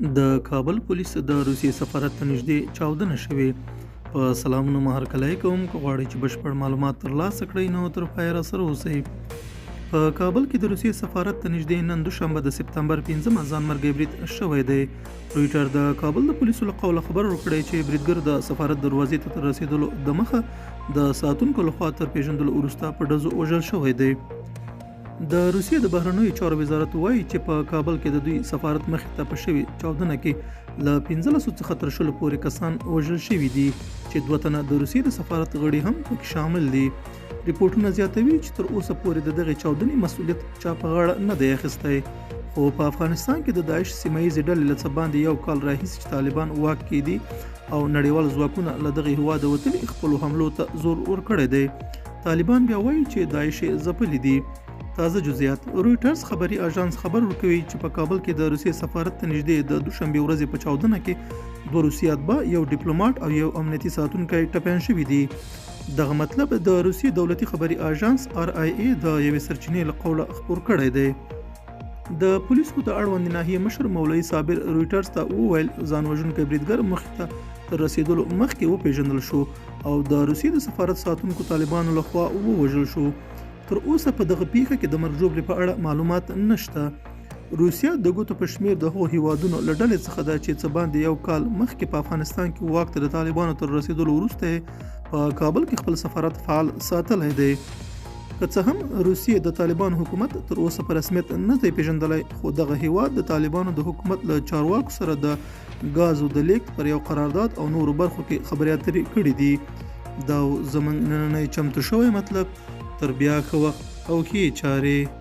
د کابل پولیس د روسیې سفارت ته نږدې چاودنه شوې. په سلامونو مو هرکلی کوم. که غواړئ چې بشپړ معلومات ترلاسه کړئ نو تر پایه راسره اوسئ. په کابل کې د روسیې سفارت ته نږدې نن دوشنبه د سپتمبر 5مه ځانمرګی برید شوی دی. رویټر د کابل د پولیسو له قوله خبر ورکړی چې بریدګر د سفارت دروازې ته تر رسېدلو دمخه د ساتونکو لخوا تر پېژندلو وروسته په ډزو وژل شوی دی. د روسیې د بهرنیو چارو وزارت وایي چې په کابل کې د دوی سفارت مخې ته په شوې چاودنه کې له 15 څخه تر 20 پورې کسان وژل شوي دي چې دوه تنه د روسیې د سفارت غړي هم پکې شامل دي. رپوټونه زیاتوي چې تر اوسه پورې د دغې چاودنې مسؤلیت چا په غاړه نه دی اخیستی. خو په افغانستان کې د داعش سیمه ییزې ډلې له څه باندې یو کال راهیسې چې طالبان واک کې دي او نړیوال ځواکونه له دغه هیواده وتلي، خپلو حملو ته زور ورکړی دی. طالبان بیا وایي چې داعش یې ځپلي دي. تازه جزئیات. رویټرز خبري اژانس خبر ورکوي چې په کابل کې د روسیې سفارت ته نږدې د دوشنبې ورځې په چاودنه کې دوه روسي اتباع، یو ډیپلوماټ او یو امنیتي ساتونکی ټپیان شوي دي. دغه مطلب د روسیې دولتي خبري اژانس آر آی ای د یوې سرچینې له قوله خپور کړی دی. د پولیسو د اړوند ناحیې مشر مولوي صابر رویټرز ته وویل، ځان وژونکی بریدګر مخې ته تر رسېدلو مخکې وپېژندل شو او د روسیې د سفارت ساتونکو طالبانو له خوا ووژل شو. تر اوسه په دغه پیښه کې د مرګ ژوبلې په اړه معلومات نشته. روسیه د ګوتو په شمېر د هغو هیوادونو له ډلې څخه ده چې څه باندې یو کال مخکې په افغانستان کې واک ته د طالبانو تر رسېدلو وروسته په کابل کې خپل سفارت فعال ساتلی دی. که څه هم روسیې د طالبانو حکومت تر اوسه په رسمیت نه دی پیژندلی، خو دغه هیواد د طالبانو د حکومت له چارواکو سره د ګازو د لیږد پر یو قرارداد او نورو برخو کې خبرې اترې کړې دي. دا زموږ نننی چمتو شوی مطلب. تر بیا ښه وخت او ښې چارې.